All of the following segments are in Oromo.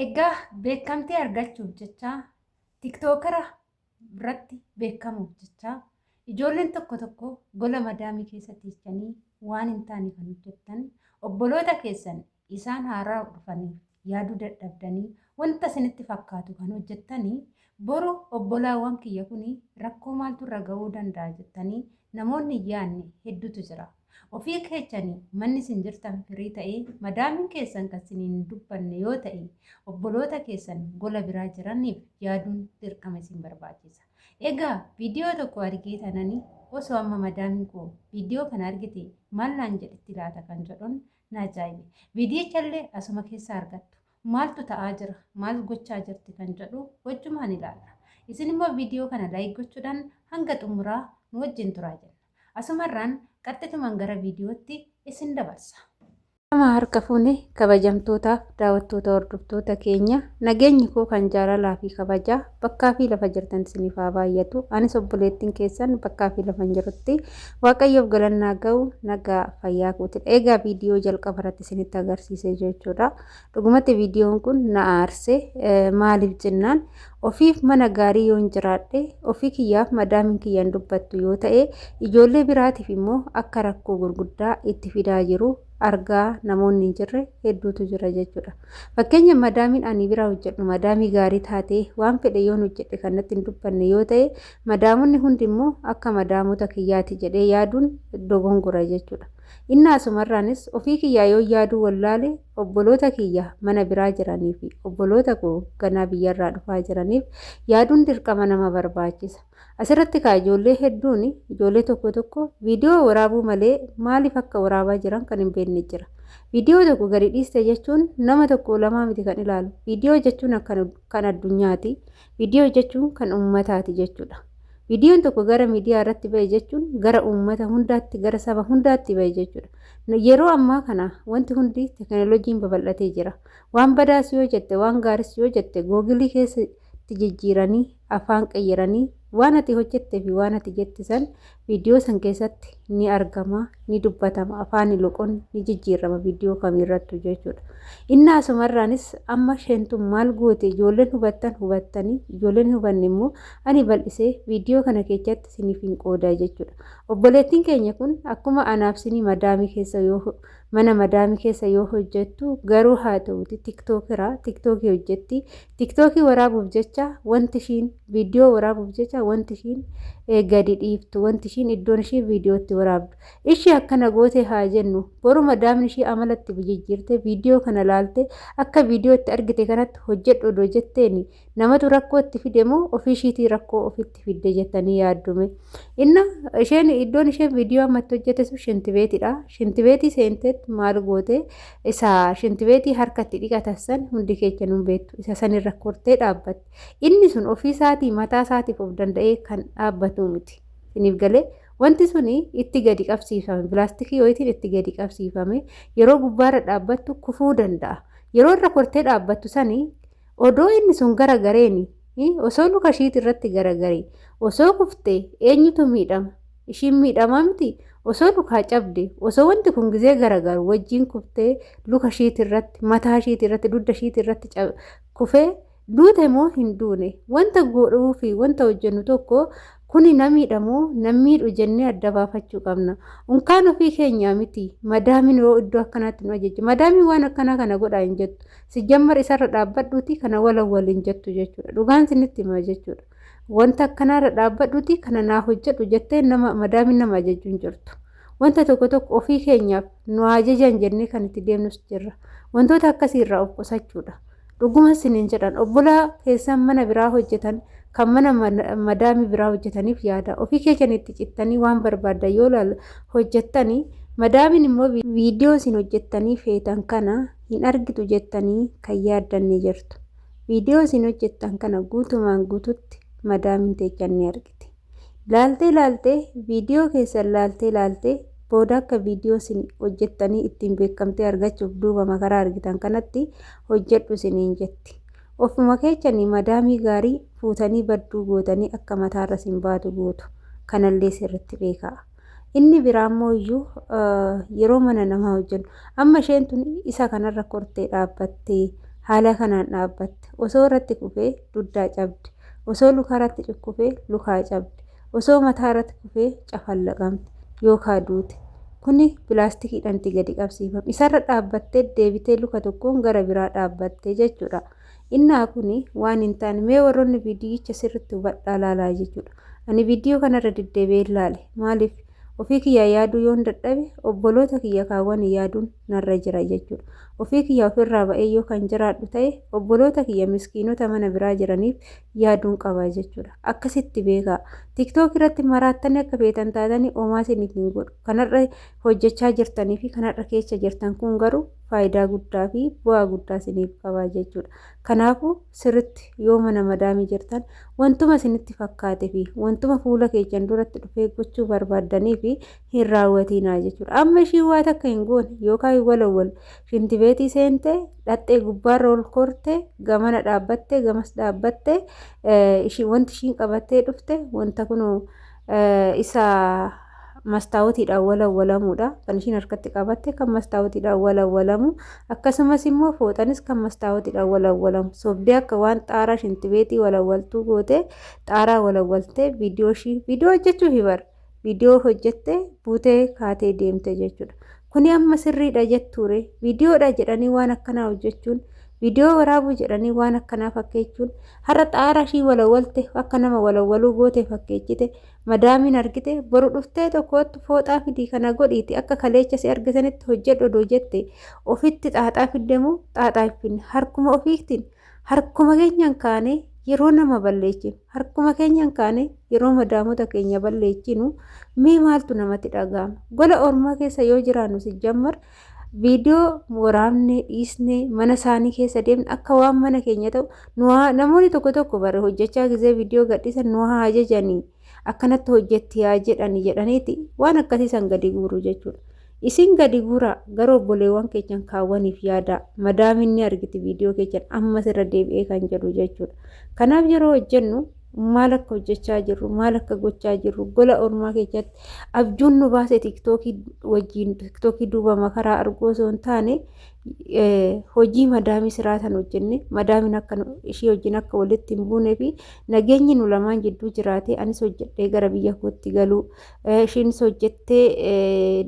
Egaa beekamtii argachuuf jecha tiktookara irratti beekamuuf jecha ijoolleen tokko tokko gola madaamii keessa teessanii waan hin taane kan hojjettan obboloota keessan isaan haaraa dhufaniif yaaduu dadhabdanii wanta isinitti fakkaatu kan hojjettanii boru obbolaawwan kiyya kun rakkoo maaltu irra ga'uu danda'a jettanii namoonni hin yaadne hedduutu jira. Ofii keechani manni isin jirtan firii ta'ee madaamiin keessan kan isiniin hin dubbanne yoo ta'e obboloota keessan gola biraa jiraniif yaaduun dirqama isin barbaachisa. Egaa viidiyoo tokko argee tanani osoo amma madaamiin koo viidiyoo kana argite maal naan jedhitti laata kan jedhun na ajaa'ibe. Viidiyichallee asuma keessaa argattu. Maaltu ta'aa jira? Maal gochaa jirti kan jedhu wajjumaan ilaalla. Isin immoo viidiyoo kana laayik gochuudhaan hanga xumuraa nu wajjin turaa jenna. Asumarraan qaxxitumaan gara viidiyootti isin dabarsa. Nama harka fuune kabajamtootaaf daawwattoota hordoftoota keenya nageenyi koo kan jaalalaa fi kabajaa bakkaa fi lafa jirtan isiniif haa baay'atu. Anis obboleettiin keessan bakkaa fi lafan jirutti Waaqayyoof galannaa ga'u nagaa fayyaa kootidha. Egaa viidiyoo jalqaba irratti isinitti agarsiise jechuudha. Dhugumatti viidiyoon kun na aarse. Maaliif jennaan ofiif mana gaarii yoon jiraadhe ofii kiyyaaf madaamiin kiyya hin dubbattu yoo ta'e ijoollee biraatiif immoo akka rakkoo gurguddaa itti fidaa jiru argaa namoonni hin jirre hedduutu jira jechuudha. Fakkeenya madaamiin ani bira hojjedhu madaamii gaarii taatee waan fedhe yoon hojjedhe kan natti hin dubbanne yoo ta'e madaamonni hundi immoo akka madaamota kiyyaati jedhee yaaduun dogongora jechuudha. Inni asumarraanis ofii kiyyaa yoon yaaduu wallaale obboloota kiyya mana biraa jiranii fi obboloota koo ganaa biyyarraa dhufaa jiraniif yaaduun dirqama nama barbaachisa. Asirratti kaa ijoollee hedduun ijoollee tokko tokko viidiyoo waraabuu malee maaliif akka waraabaa jiran kan hin beekne jira. Viidiyoo tokko gadi dhiiste jechuun nama tokko lamaa miti kan ilaalu. Viidiyoo jechuun kan addunyaati. Viidiyoo jechuun kan uummataati jechuudha. Viidiyoon tokko gara miidiyaa irratti ba'e jechuun gara uummata hundaatti, gara saba hundaatti ba'e jechuudha. Yeroo ammaa kana wanti hundi teknooloojiin babal'atee jira. Waan badaas yoo jette, waan gaaris yoo jette googilii keessatti jijjiiranii, afaan qayyaranii waan ati hojjette fi waan ati jette san viidiyoo san keessatti ni argama, ni dubbatama, afaani loqonni ni jijjiirrama viidiyoo kamiirrattu jechuudha. Inni asumarraanis amma isheen tun maal goote ijoolleen hubattan hubattanii ijoolleen hin hubanne immoo ani bal'isee viidiyoo kana keessatti isiniif hin qoodaa jechuudha. Obboleettiin keenya kun akkuma anaaf sinii madaamii keessa yoo mana madaamii keessa yoo hojjettu garuu haa ta'uti tiktookira tiktookii hojjetti tiktookii waraabuuf jecha wanti ishiin viidiyoo waraabuuf jecha wanti ishiin gadi dhiiftu wanti ishiin iddoon ishii viidiyootti waraabdu ishii akkana goote haa jennu boru madaamni ishii amalatti jijjiirte viidiyoo kana laalte akka viidiyootti argite kanatti hojjedhu odoo jetteeni Namatu rakkoo itti fide moo ofii ishiitii rakkoo ofitti fidde jettanii yaaddume. Inna isheen iddoon isheen viidiyoo amma itti hojjete sun shintibeetidha. Shintibeetii seenteet maal goote isa shintibeetii harka itti dhiqatan san hundi keenya nun beektu. Isa sanirra kortee dhaabbatte. Inni sun ofii isaatii mataa isaatiif of danda'ee kan dhaabbatu miti. Isiniif galee wanti suni itti gadi qabsiifame pilaastikii wayitiin itti gadi qabsiifame yeroo gubbaarra dhaabbattu kufuu danda'a. Yeroo irra kortee dhaabbattu sani Odoo inni sun garagareeni, osoo luka ishiiti irratti garagaree, osoo kufte eenyutu miidhama? Ishiin miidhamaa miti? Osoo lukaa cabde, osoo wanti kun gizee garagaru wajjiin kuftee luka ishiiti irratti, mataa ishiiti irratti, dugda ishiiti irratti kufee duute moo hin duune? Wanta godhuu fi wanta hojjennu tokko kuni na miidha moo nan miidhu jennee adda baafachuu qabna. Unkaan ofii keenyaa miti. Madaamiin yoo iddoo akkanaatti nu ajajje. Madaamiin waan akkanaa kana godhaa hin jettu. Sijjammar isarra dhaabbadhuuti kana walawwal hin jettu jechuudha. Dhugaan sinitti hima jechuudha. Wanta akkanaarra dhaabbadhuuti kana naa hojjedhu jettee nama madaamiin nama ajajju hin jirtu. Wanta tokko tokko ofii keenyaaf nu ajajan jennee kan itti deemnus jirra. Wantoota akkasii irraa of qusachuudha. Dhuguma sinin jedhan obbolaa keessan mana biraa hojjetan kan mana madaamii biraa hojjetaniif yaada. Ofii keessan itti cittanii waan barbaaddan yoo hojjettani madaamiin immoo viidiyoo isin hojjettanii feetan kana hin argitu jettanii kan yaaddan ni jirtu. Viidiyoo isin hojjettan kana guutumaan guututti madaamiin teechan ni argiti. Laaltee laaltee viidiyoo keessan laaltee laaltee booda akka viidiyoo isin hojjettanii ittiin beekamtee argachuuf duuba makaraa argitan kanatti hojjedhu isiniin jetti. Ofuma keechanii madaamii gaarii fuutanii badduu gootanii akka mataarra isin baatu gootu. Kanallee sirritti beekaa. Inni biraa immoo iyyuu yeroo mana namaa hojjennu amma isheen tun isa kanarra kortee dhaabbattee Haala kanaan dhaabbatte. Osoo irratti kufee dugdaa cabde. Osoo luka irratti cukkufee lukaa cabde. Osoo mataa irratti kufee cafallaqamte yookaan duute. Kuni pilaastikiidhaan itti gadi qabsiifama. Isarra dhaabbattee deebitee luka tokkoon gara biraa dhaabbatte jechuudha. Innaa kuni waan hin taane mee warroonni viidiyicha sirriitti hubadhaa laalaa jechuudha. Ani viidiyoo kanarra deddeebi'ee ilaale. Maaliif ofii kiyyaa yaaduu yoon dadhabe obboloota kiyya kaawwan yaaduun narra jira jechuudha. Ofii kiyya ofirraa ba'ee yoo kan jiraadhu ta'e obboloota kiyya miskiinota mana biraa jiraniif yaaduun qaba jechuudha. Akkasitti beekaa. TikTok irratti maraattanii akka feetan taatanii homaa isiniif hin godhu. Kanarra hojjechaa jirtanii fi kanarra keessa jirtan kun garuu faayidaa guddaa fi bu'aa guddaa isiniif qaba jechuudha. Kanaafuu sirritti yoo mana madaamii jirtan wantuma isinitti fakkaate fi wantuma fuula keessan duratti dhufee gochuu barbaaddanii fi hin raawwatinaa jechuudha. Amma ishiin waa takka hin goone yookaan hin walawwal shintibeetii seente dhaxxee gubbaarra ol korte gamana dhaabbatte gamas dhaabbatte wanti ishiin qabattee dhufte wanta kunuu isa mastaawotiidhaan walawwalamuudha. Kan ishiin harkatti qabatte kan mastaawotiidhaan walawwalamu. Akkasumas immoo fooxanis kan mastaawotiidhaan walawwalamu. Sobdee akka waan xaaraa shintibeetii walawwaltuu goote xaaraa walawwaltee viidiyoo ishii viidiyoo hojjechuuf bara. Viidiyoo hojjettee buutee kaatee deemte jechuudha. Kuni amma sirriidha jettuure viidiyoodha jedhanii waan akkanaa hojjechuun viidiyoo waraabuu jedhanii waan akkanaa fakkeechuun har'a xaaraa ishii walawwalte akka nama walawwaluu goote fakkeechite madaamiin argite boru dhuftee tokkotti fooxaa fidii kana godhiiti akka kaleecha si argisanitti hojjedhu odoo jette ofitti xaaxaa fiddemoo xaaxaa hin finne harkuma ofiitiin harkuma keenyaan kaanee yeroo nama balleechinu harkuma keenyaan kaanee yeroo madaamota keenya balleechinu mee maaltu namatti dhaga'ama gola ormaa keessa yoo jiraannu si jammar viidiyoo waraabnee dhiisnee mana isaanii keessa deemne akka waan mana keenya ta'u namoonni tokko tokko bare hojjechaa gizee viidiyoo gadhiisan nu haa ajajanii akkanatti hojjetti haa jedhani jedhaniiti waan akkasii san gadi guuru jechuudha. Isin gadi guuraa garuu obboleewwan keessan kaawwaniif yaada madaamiin ni argiti viidiyoo keessan ammas irra deebi'ee kan jedhu jechuudha. Kanaaf yeroo hojjennu maal akka hojjechaa jirru maal akka gochaa jirru gola ormaa keessatti abjuun nu baase tiktookii wajjin tiktookii duuba makaraa arguu osoo hin taane hojii madaamii siraatan hojjenne madaamiin akka ishii wajjin akka walitti hin buunee fi nageenyi nu lamaan jidduu jiraate anis hojjedhee gara biyya kootti galuu ishiinis hojjettee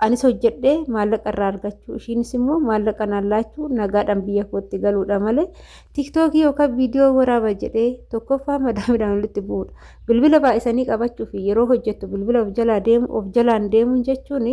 anis hojjedhee maallaqa irraa argachuu ishiinis immoo maallaqa naan laachuu nagaadhaan biyya kootti galuudha malee tiktookii yookaan viidiyoo waraaba jedhee tokkoffaa madaamiidhaan walitti bu'uudha. Bilbila baay'isanii qabachuu fi yeroo hojjettu bilbila of jalaa deemu of jalaan deemuun jechuun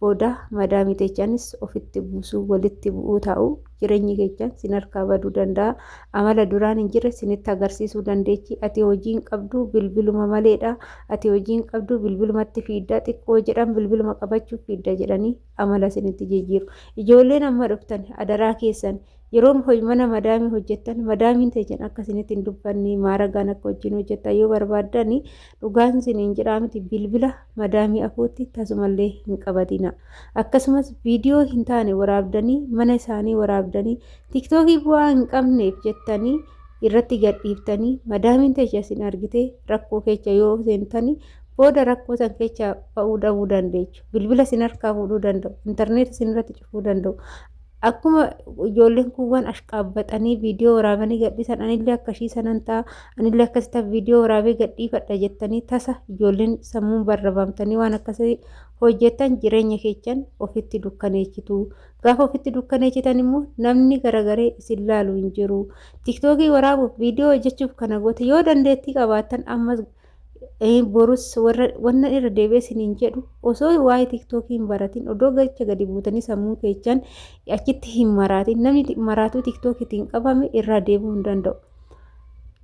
booda madaamii teechanis ofitti buusuu walitti bu'uu ta'u jireenyi keechan sin harkaa baduu danda'a. Amala duraan hin jirre sinitti agarsiisuu dandeechi. Ati hojii hin qabdu bilbiluma maleedha. Ati hojii hin qabdu bilbilumatti fiidda xiqqoo jedhan bilbiluma qabachuuf fiidda jedhanii amala sinitti jijjiiru. Ijoolleen amma dhuftan adaraa keessan yeroo mana madaamii hojjettan madaamiin teechan akka isinitti hin dubbanne maaragaan akka wajjin hojjettan yoo barbaaddani dhugaan isiniin jedhaa miti bilbila madaamii afuutti tasumallee hin qabatina. Akkasumas viidiyoo hin taane waraabdanii mana isaanii waraabdanii tiktookii bu'aa hin qabneef jettanii irratti gadhiiftanii madaamiin teecha isin argite rakkoo keessa yoo seentanii booda rakkoo san keessa ba'uu dhabuu dandeechu. Bilbila isin harkaa fuudhuu danda'u. Intarneeta isin irratti cufuu danda'u. Akkuma ijoolleen kuuwwan ashqaabbaxanii viidiyoo waraabanii gadhiisan anillee akkashii sanan ta'a anillee akkasitti viidiyoo waraabee gadhiifadha jettanii tasa ijoolleen sammuun barrabamtanii waan akkasii hojjettan jireenya keessan ofitti dukkaneessitu. Gaafa ofitti dukkaneessitan immoo namni garagaree isin laalu hin jiru. Tiktookii waraabuuf viidiyoo hojjechuuf kana goote yoo dandeettii qabaattan ammas borus warra wanna irra deebi'ee isiniin jedhu osoo waa'ee tiktookii hin baratin odoo gacha gadi buutanii sammuu keessan achitti hin maraatin namni maraatuu tiktookiitiin qabame irraa deebi'uu hin danda'u.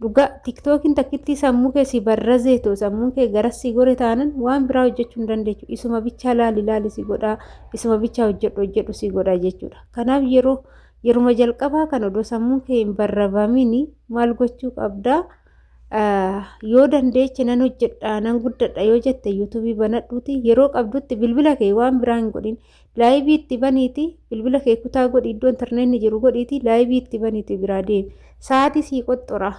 Dhugaa tiktookiin takkitti sammuu kee si barrazeetu sammuun kee garas si gore taanan waan biraa hojjechuu hin dandeechu. Isuma bichaa laali laali si godhaa isuma bichaa hojjedhu hojjedhu si godhaa jechuudha. Kanaaf yeroo yeruma jalqabaa kan odoo sammuun kee hin barrabamini maal gochuu qabdaa? Yoo dandeeche nan hojjedha nan guddadha yoo jette yuutuubii banadhuuti yeroo qabdutti bilbila kee waan biraa hin godhin laayivii itti baniiti bilbila kee kutaa godhi iddoo intarneetni jiru godhiiti laayivii itti baniiti biraa deemi sa'aatii sii qoxxora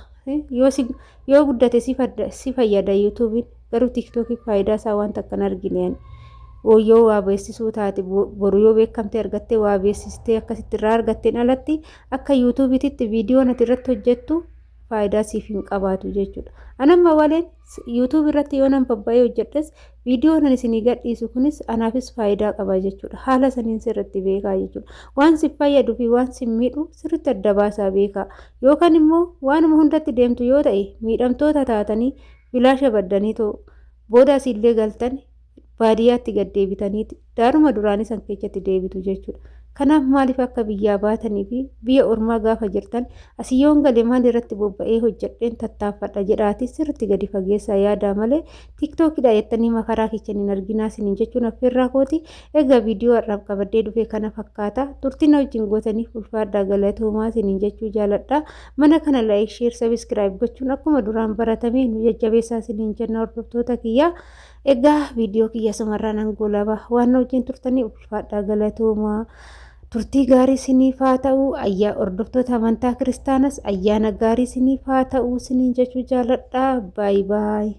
yoo guddate si fayyada yuutuubiin garuu tiktookii faayidaa isaa waan takka hin argine ani. Yoo waa beeksisuu taate, boru yoo beekamtee argattee waa beeksistee akkasitti irraa argatteen alatti, akka YouTubeitti viidiyoon ati irratti hojjettu faayidaa siif hin qabaatu jechuudha. Anamma waleen YouTube irratti yoo nan babba'ee hojjedhes, viidiyoon ani isinii gadhiisu kunis anaafis faayidaa qaba jechuudha. Haala saniin sirriitti beekaa jechuudha. Waan si fayyaduu fi waan si miidhu sirriitti adda baasaa beekaa. Yookaan immoo waanuma hundatti deemtu yoo ta'e, miidhamtoota taatanii bilaasha baddanii too booda asiillee galtan baadiyyaatti gad deebitanii daaruma duraanii san keessatti deebitu jechuudha. Kanaaf maaliif akka biyyaa baatanii fi biyya ormaa gaafa jirtan, asii yoon galee maal irratti bobba'ee hojjedheen tattaaffadha jedhaati sirriitti gadi fageessaa yaadaa malee, TikTokidha jettanii makaraa kichaniin arginaa isiniin jechuun affeerraa kooti. Egaa viidiyoo har'aaf qabadhee dhufe kana fakkaata. Turtiin wajjin gootaniif ulfaadhaa, galatoomaa isiniin jechuu jaaladha. Mana kana like, share, subscribe gochuun akkuma duraan baratame nu jajjabeessaa isiniin jenna, hordoftoota kiyyaa. Egaa viidiyoo kiyya sumarraan hangolaba. Waan wajjin turtanii ulfaadhaa, galatoomaa. Turtii gaarii isiniif haa ta'u. Ayyaa hordoftoota amantaa kiristaanas ayyaana gaarii isiniif haa ta'u isiniin jechuu jaaladha. Baay baay.